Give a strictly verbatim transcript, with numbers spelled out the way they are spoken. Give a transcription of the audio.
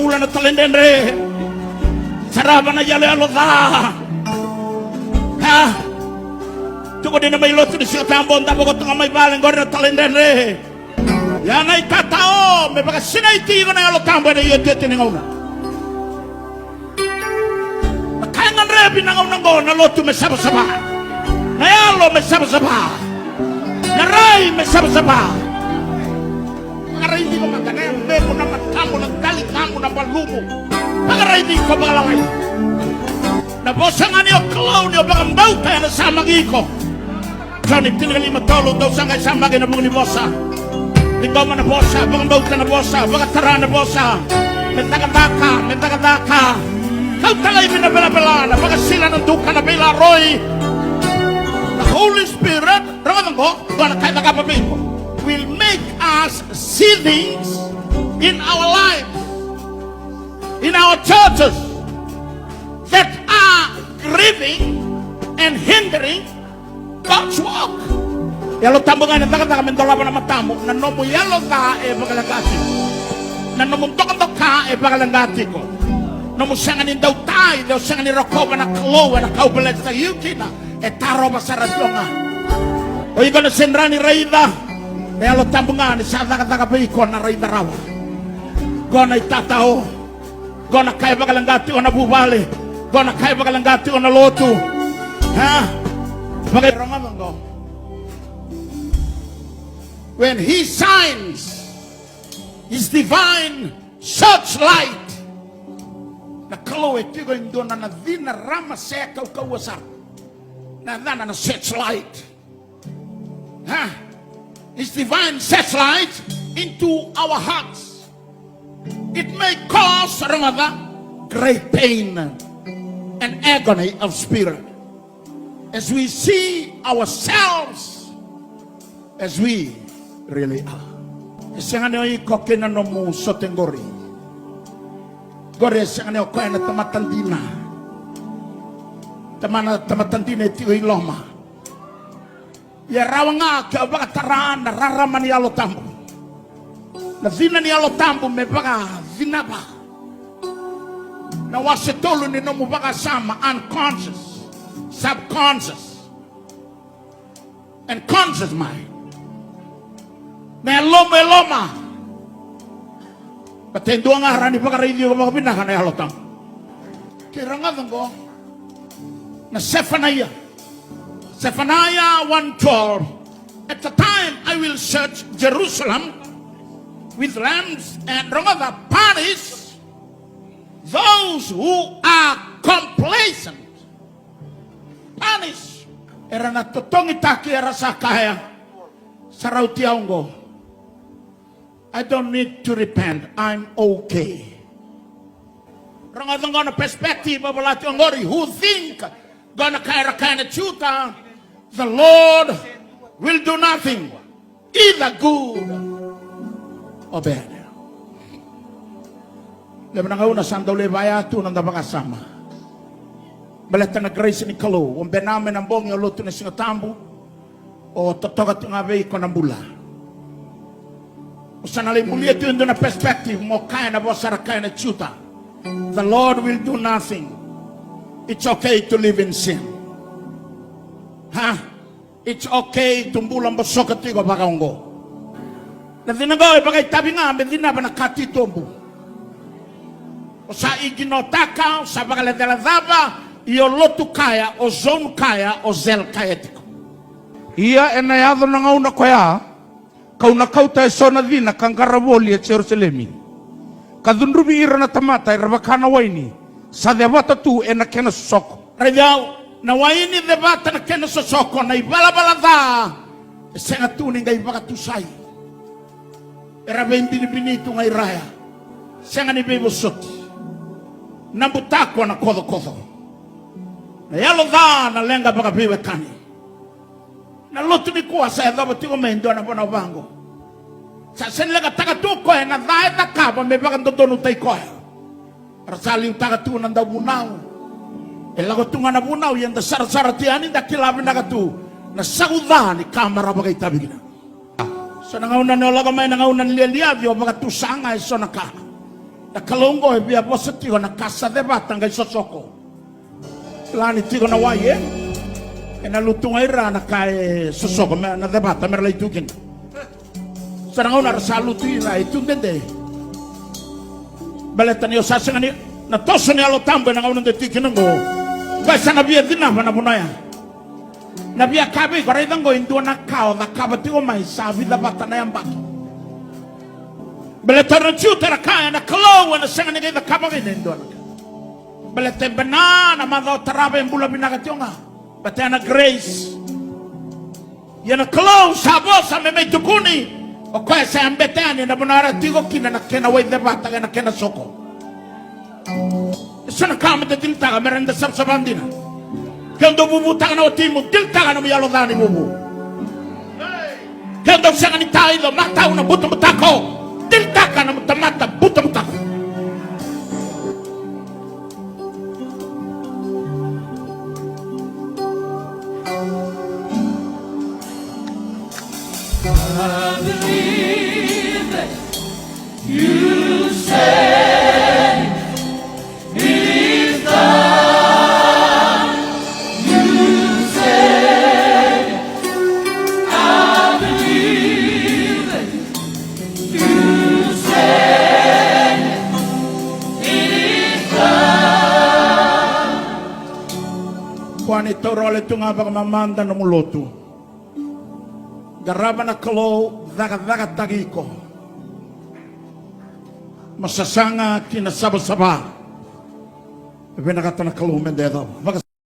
Bula na talaidredre. Sarava na iyaloyalo ca. A, tukuni na mai lotu ni Siga Tabu, o davo koto ga mai vale, qori na talaidredre. Ia na itatao me vakasinaiti iko na Yalo Tabu ena iotioti ni gauna. Na ka e gadrevi na gauna oqo, na lotu me savasava, na yalo me savasava, na rai me savasava. Vakaraici iko mada, na yamemu, na matamu, na taligamu, na malumu. Vakaraici iko vakalawai. Na vosa ga ni o Kalou, ni o vakabauta, ena samaki iko. Joni tinikalima tolu, dou sa qai samaki ena vuku ni vosa. Ciqoma na vosa, vakabauta na vosa, vakatara na vosa. Me cakacaka, me cakacaka. Kauta laivi na velavela, na vakasila, na duka, na veilaroi. The Holy Spirit, rogoca oqo, dua na ka e cakava vei iko. Will make us see things in our lives, in our churches, that are grieving and hindering God's work. Yalo Tabu ga ena cakacaka me dolava na matamu, na nomu yalo ca e vakaleqa tiko. Na nomu dokadoka e vakaleqa tiko. Nomu sega ni dau tithe, o sega ni rokova na Kalou ena ka o blesstaki iko kina, e tarova sara tiko ga. O iko na sega ni raica, na Yalo Tabu ga ni sa cakacaka vei iko na raica rawa. Qo na itatao. Qo na ka e vakaleqa tiko na vuvale. Qo na ka e vakaleqa tiko na lotu. A? Vaka, rogoca oqo. When he shines his divine searchlight. Na Kalou e tiko e dua na, na cina ramase kaukauwa sara. Na yacana na searchlight. Ha? His divine searchlight into our hearts. It may cause, rogoca, great pain and agony of spirit as we see ourselves as we really are. E sega ni o iko kei na nomu sote qori. Qori e sega ni o koya na tamata dina. Tamana, tamata dina e tiko i loma. Ia rawa ga ke o vakatara na rarama ni Yalo Tabu. Na cina ni Yalo Tabu me vakacinava na wase tolu ni nomu vakasama, unconscious, subconscious, and conscious mind. Na yalomu e loma. Baleta e dua ga e rawa ni vakaraici iko vakavinaka na Yalo Tabu. Ke rogoca oqo na Sefanaia. Sefanaia one twelve. At the time I will search Jerusalem with lamps and, rogoca, punish those who are complacent. Punish. Era na totogitaki, era sa kaya, sa rauti au oqo. I don't need to repent. I'm okay. Rogoca oqo na perspective of Lati oqori, who think, qo na ka era kaya na Juta, the Lord will do nothing, either good or bad. Levu na gauna sa dau lai vaya tu na noda vakasama. Baleta na grace ni Kalou, o bena me na bogi, o lotu na Siga Tabu, o totoka tu ga vei iko na bula. O sa na lai bulia tu e dua na perspective, mo kaya na vosa era kaya na Juta. The Lord will do nothing. It's okay to live in sin. Ha? It's okay to bula bosoka tiko vaka oqo. Na cina oqo e vakaitavi ga me cinava na ka titobu. O sa iginotaka, o sa vakalecalecava, ia o lotu kaya, o zone kaya, o cell kaya tiko. Ia ena yaco na gauna koya, ka'u na kauta eso na cina ka qara voli e Jerusalemi, ka cudruvi ira na tamata era vaka na waini sa cevata tu ena kena sosoko. Raici au, na waini cevata na kena sosoko, na ivalavala ca e sega tu ni qai vakatusai. Era veibinibini tu ga i raya, sega ni veivosoti. Na butako na kocokoco. Na yalo ca na leqa vakaveiwekani. Na lotu nikua sa yacova tiko mai e dua na vanua vaqo. Sa sega ni leqataka tu o koya na ca e cakava me vakadodonutaki koya. Ra sa liutaka tu na dauvunau. E lako tu ga na vunau, ia da sarasara tu yani, da kila vinaka tu na saku ca ni ka me ra vakaitavi kina. So na gauna ni o lako mai na gauna ni lialiaci, o vakatusa ga eso na ka. Na Kalou oqo e via vosa tiko na ka sa cevata qai sosoko. Lani tiko na wai, e? Ena lutu ga i ra na ka e sosoko, me na cevata, me ra lai tu kina. Sa na gauna ra sa lutu i ra, e tu dede. Baleta ni o sa sega ni, na toso ni Yalo Tabu ena gauna de tu kina oqo. Qai sa na via cinava na vuna ya. Na via ka vei iko, raica oqo e dua na ka o cakava tiko mai sa vica vata na yabaki. Baleta na Jiu era kaya na Kalou ena sega ni qai cakava kina e dua na ka. Baleta e bena na macawa tarava e bula vinaka tiko ga. Baleta na grace. Ia na Kalou sa vosa me mai tukuni. O koya sa yabeta yani na vanua era tiko kina na kena wai cevata kei na kena soko. E so na ka meda dilitaka me ra da savasava dina. Ke dou vuvutaka na watimu, dilitaka nomu yalo ca ni vuvu. Ke dou sega ni taico, matau na butabutako, dilitaka nomu tamata butabutako. I believe that you said it is done. You said it. I believe it. You said it. It is done. Kua ni taura wale tu ga vakamamada nomu lotu. Qarava na Kalou cakacakataki iko. Mo sasaga ki na savasava. Vinakata na Kalou meda yacova. Vaka-